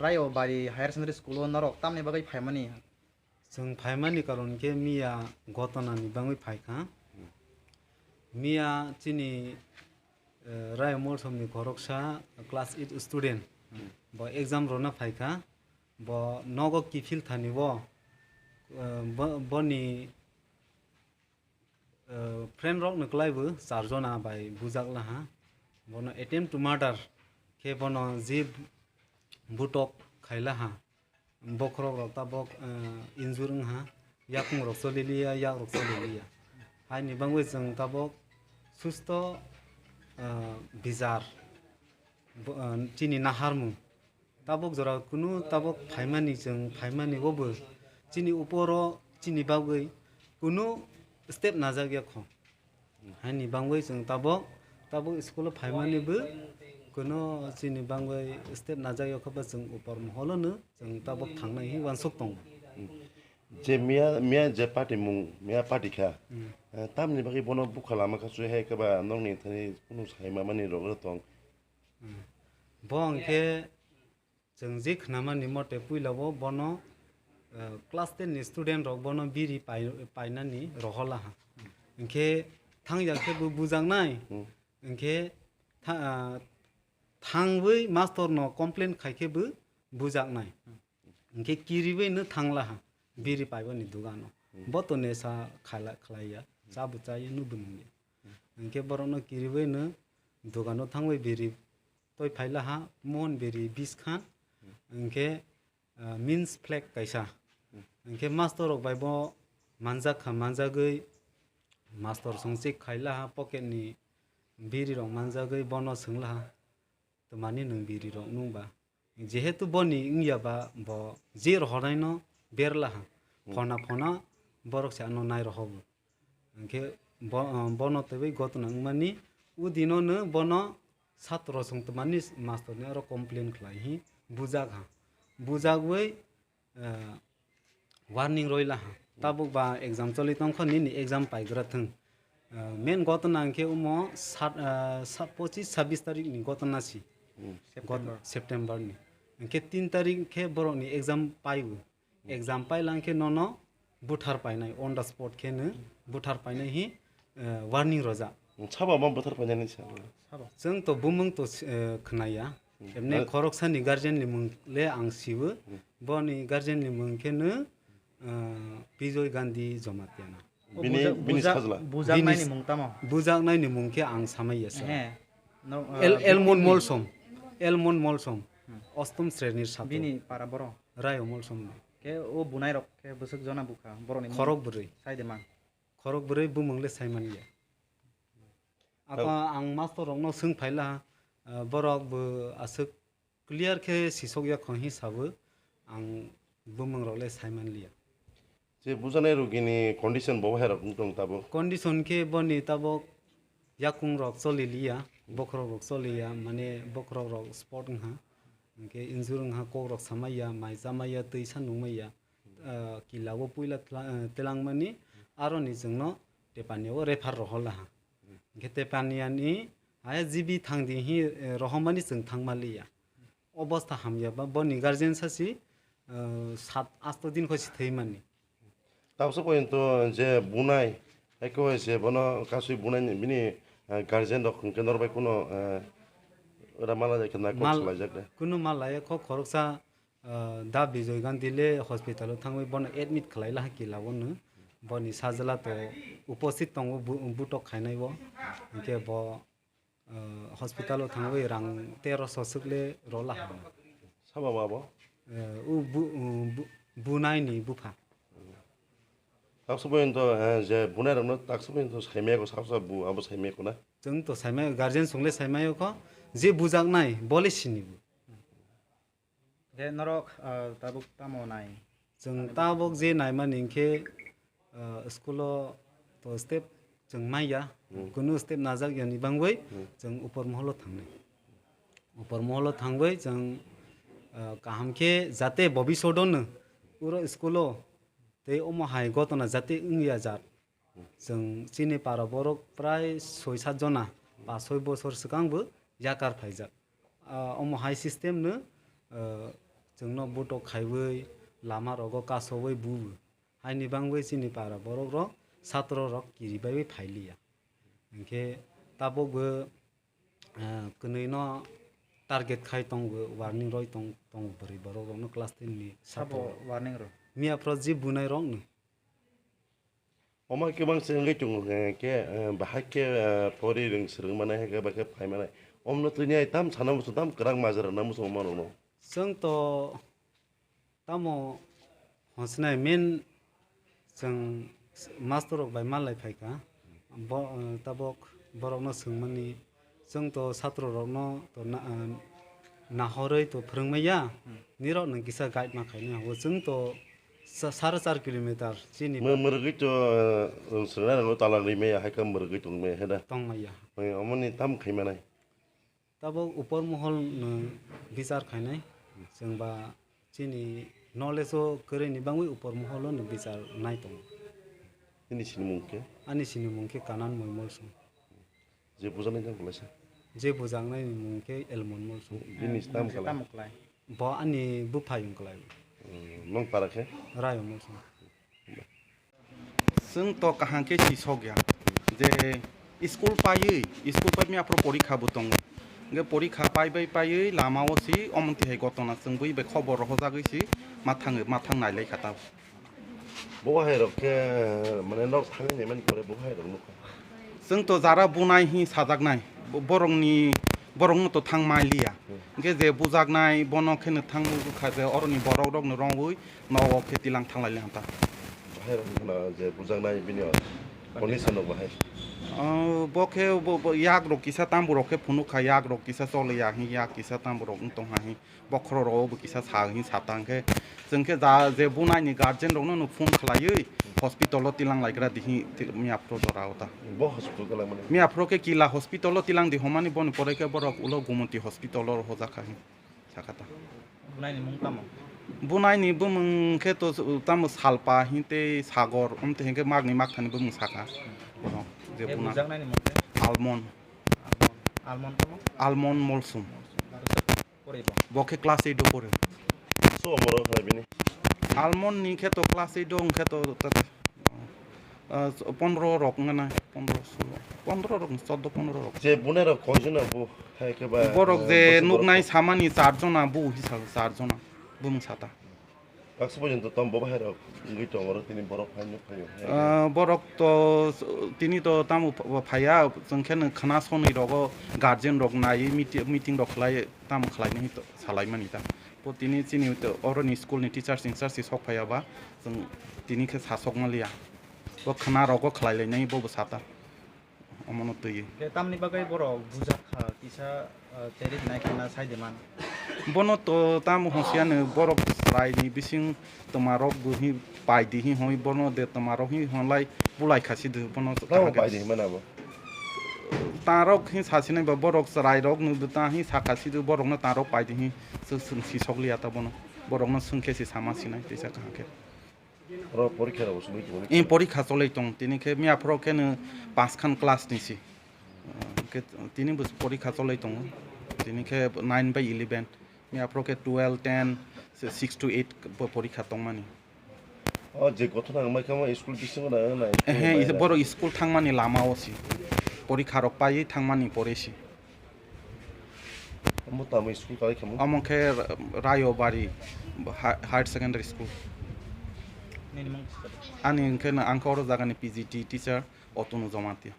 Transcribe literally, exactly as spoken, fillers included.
Rayo Bari Higher Secondary School o norok tamni bagwi phaimani? Chwng phaimani karon khe miya gotonani bagwi phaikha. Miya chini, eh, Rayo Molsomni khoroksa class eight student. Bo exam rwna phaikha. Bo nogo kiphil thani bo, eh, bo, boni, eh, friend rokno kwlaibo char jona bai bujak laha. Bono attempt to murder khe bono je butok khai laha. Bokhorok rok tabok, eh, injure wngha, yakung rok choliliya, yak rok choliliya. Haini bagwi chwng tabok susto, eh, bijar, bo, eh, chini naharmung. Tabok jora kunu tabok phaimani chwng phaimani obo chini uporo chini bagwi kunu step najak ya kho. Haini bagwi chwng tabok, tabok school o phaimani bo kunu chini bagwi step najak ya kho ba chwng upor moholo no chwng tabok thangnai hi uansuk tongo. Je miya, miya je party mung, miya party kha. Hmm. Eh, tamni bagwi bono bukha lama kha sui hai khe ba nokni thani kunu sai mamani rok tong. Hmm. Bo hwnkhe chwng je khnamani mote puila o bono, eh, class ten ni student rok bono biri pai-, painani rohola ha. Hwnkhe thangya khe bo bujaknai. Hmm. Hwnkhe tha-, ah, thangwi master no complain khai khe bo bujaknai. Hwnkhe kiriwi no thangla ha biri paibani dugano. Hmm. Bo to nesa khala-, khlaiya, cha bo chaya, no bo nungya. Hmm. Hwnkhe borokno kiriwi no dugano thangwi biri toi phaila ha, mohon biri biskhan, hmm, hwnkhe, ah, means flag kaisa. Hmm. Hwnkhe master rok bai bo manjak kha, manjagwi master song check khaila ha, pocket ni biri rok manjagwi bono swngla ha, "Twmani nwng biri rok nung ba?" Jehetu boni wngya ba bo je rohornaino berla ha. Hmm. Phona phona borok se ano nai rohogo. Hwnkhe bo, ah, bono twiwi gotna wngmani udino no bono satro song twmani master ni aro complain khlai hi bujak ha. Bujagwi, ah, warning roila ha. Tabuk ba exam choli tongkha, nini exam paigra thung. Ah, main gotna hwnkhe omo sat, ah, sat, pochis sabis tarik ni gotna si. Hmm. Got-, September. September ni. Hwnkhe tin tarik khe borok ni exam paibo. Hmm. Exam pailang khe nono buthar painai, on the spot khe no buthar painai hi, eh, warning roja. Sabo ma buthar painani sa. Sabo. Chwng to bumung to, eh, khnaya. Hmm. Emne khoroksa ni guardian ni mung le ang sibo. Hmm. Boni guardian ni mung khe no, eh, Bijoy Gandhi Jamatia na. O bini, bujak-, bini bujak-, sajla. Bujaknai ni mung tamo? Bujaknai ni mung khe ang samai ya sa. He. No, El-, eh, Elmon bini Molsom. Elmon Molsom. Hmm. Ostom srenir sato. Bini para boro? Rayo Molsom ni. Khe o bunai rok khe bwswk jona bukha borok ni mung? Khorok bwrwi. Sai de man. Khorok bwrwi bumung le sai man ya. Ako ang master rok no swng phaila, ah, borok bo aswk clear khe sisok ya kho hi sabo, ang bumung rok le sai man liya. Je bujaknai rogini condition bo hai rok wng tong tabuk? Condition khe boni tabuk yakung rok choli liya, bokhorok rok choli ya, mane bokhorok rok spot wngha, hwnkhe injure wngha, kok rok samai ya, mai chamai ya, twi sa nungmai ya, ah, kila o puila tla-, ah, telangmani, aroni chwngno Tepania o refer rohor laha. Hwnkhe Tepania ni hai G B thang di hi, eh, rohormani chwng thangma liya. Obosta hamya ba, boni guardian sasi, eh, sat asto din kho si thwimani. Tabuk porjonto je bunai, eko je bono kasui bunai ni bini, eh, guardian rok hwnkhe norok bai kuno, eh, ora mala jai khe na kok Mal-, salaijak de. Kuno mala ya kho khoroksa, eh, da Bijoy Gandhi le hospital o thangwi bono admit khlai laha kila o no. Boni sajla to uposthit tongo bu-, butok khainai o. Hwnkhe bo ah, hospital o thangwi rang teroso swk le rola ha. Sabo ma bo? Eh, u bu-, u bu-, bunai ni bupha. Taksa pointo, eh, je bunai rokno taksa pointo saimaya ko, sabo sabo bu abo saimaya ko na? Chwng to saimaya, guardian song le saimaya ko, je bujaknai bo le sini bo. Khe norok, ah, tabuk tamo nai? Chwng tabuk je naimani hinkhe, ah, school o to step chwng maiya, hmm, kunu step najak yani bangwi, hmm, chwng upor moholo thangnai. Upor moholo thangwi chwng, ah, kaham khe jate bobisodon no uro school o tei omo hai gotona jate wngya jat. Chwng chini para borok prai soi sat jona, pas soi bosor swkang bo yakar phaijak. Ah, omo hai system no, ah, Chwngno butok khaiwi lama rogo kasowi bubo. Haini bangwi chini para borok rok satro rok kiribai phailiya. Hinkhe tabuk bo, eh, kwnwi no target khai tongo, warning roi tong, tongo bwrwi borok rokno class ten ni Sabo satro rok. Warning rw. Miya phro jib bunai rokno. Omo khe bangsa wngwi tongo, eh, khe, eh, bahai khe, eh, pori rwng swrwng manai, hai khe bahai khe phai manai. Omno tini ai tam sana muchung, tam kwrak majra rwna muchung omo rokno. Chwng to tamo hwnsinai main chwng master rok bai malai phaikha. Bo, eh, tabok borokno swngmani Chwng to satro rokno to na-, ah, nahorwi to phwrwngmaya, Hmm. nirok nwng kisa guide ma khainai. Hwnwi chwng to sa-, sare char kilometer chini Mw-, mwrwgwi to, eh, swrwngnairokno talang rimaya, hai khe mwrwgwi tongmaya, he da? Tongmaya. Mw-, omoni tam khaimanai? Tabuk upor mohol nwng bichar khainai, chwng ba chini knowledge o kwrwini bangwi upor moholo nwng bichar nai tongo. Nini sinimung khe? Ani sinimung khe Kanan Moimol Song. Je bujaknai tamo kwlaisa? Je bujaknai ni mung khe Elmon Molsung. Bini tam kwlai? Tamo kwlai? Bo ani buphai wng kwlai. Hmm, nong para khe? Rai wng Molsung. Chwng to kaham khe sisok ya je school paiwi, school pai mi aphuru porikha bo tongo. Hwnkhe porikha pai bai paiwi lama o si omo twi hai gotona chwng bui bai khobor rohorjagwi si ma thang, ma thang nai lai kha ta. Bo hai rok khe, mane, nok thangwi naimani pore bo hai rok nukha. Chwng to jara bunai hi sajaknai, bo-, borokni, borokno to thang mai liya. Hmm. Hwnkhe je bujaknai, bono kheno thang nukha je oroni borok rokno rongwi nogo khe tilang thang lai liya ta. Bahai rok wngkha na je bujaknai bini condition rok bahai? Oh, bo khe bo, bo yak rok kisa tambu rok khe phunuk kha, yak rok kisa choli ya hi, yak kisa tambu rok wng tong ha hi. Bokhorok rok bo kisa sa hwnwi sa ta hwnkhe, chwng khe da je bunai ni guardian rok no phone khlaiwi hospital o tilang lai gra di hi, til-, miya phuru jora o ta. Bo hospital ka langmani? Miya phuru khe Kila hospital o tilang di hwnmani, boni pore khe borok ulo Gumoti hospital o rohorjak kha hi sakha ta. Bunai ni mung tamo? Bunai ni bumung khe to tamo Salpa hi tei Sagor, omte hinkhe magni magthani bumung sakha. Bono je He buna bujaknai ni mung khe? Almond. Almond. Almond tamo? Almond Molsum. Pore bo? Bo khe class eight o pore. So, borok khlai bini? Almond ni khe to class eight o hwnkhe to, to, ah, pondro rok wngna, pondro, solo, pondro rok, chordo, pondro rok. Je bunai rok koijon bo hai khe ba, Borok eh, je bosor nuknai borok samani char jona, bo hisab char jona, bumung sata. Baksa porjonto tamo bo bahai rok wngwi tongo, oro tini borok phai nuk phaio. Ah, borok to tini to tamo ph-, phaiya, chwng khe nwng khna sonwi rogo guardian rok naiwi meeti-, meeting rok khlai tamo khlainai to salaimani ta. Bo tini chini to oroni school ni teachers in charge si sok phaiya ba, chwng tini khe sasok manliya. Bo khna rogo khlai lainai bo bo sata. Omono twi. Khe tamni bagwi borok bujak kha kisa, ah, teri nai khana sai de man. Bono to tamo hwnsiya no borok chwrai ni bising twma rok bo hi pai di hi hoi bono de twma rok hi honlai bulai kha si de bono Tamo kaham khe pai di himana bo? Ta rok hi sa sinai ba borok chwrai rok no ta hi sa kha si de borok no ta rok pai di hi se sung si sok liya ta bono borok no sung khe si sama sinai tei sa kaham khe. Oro porikha rok bo choli tongmani. Ee, porikha cholai tong. Tini khe miya phoro khe no paanch khan class ni si. Hwnkhe tini bo porikha cholai tongo. Tini khe nine bai eleven. Miya phoro khe twelve, ten, six to eight bo porikha tongmani. O je gothona wngmai khe mo school bisingo na nai? Ehe, borok school thangmani lama o si. Porikha rok paiwi thangmani pore si. Omo tamo school kalai khamu? Omo khe Rayobari ha-, Higher Secondary School. Nini mung kisa? Ani hwnkhe no, ang khe oro jagani P G T teacher Otonu Jamatia.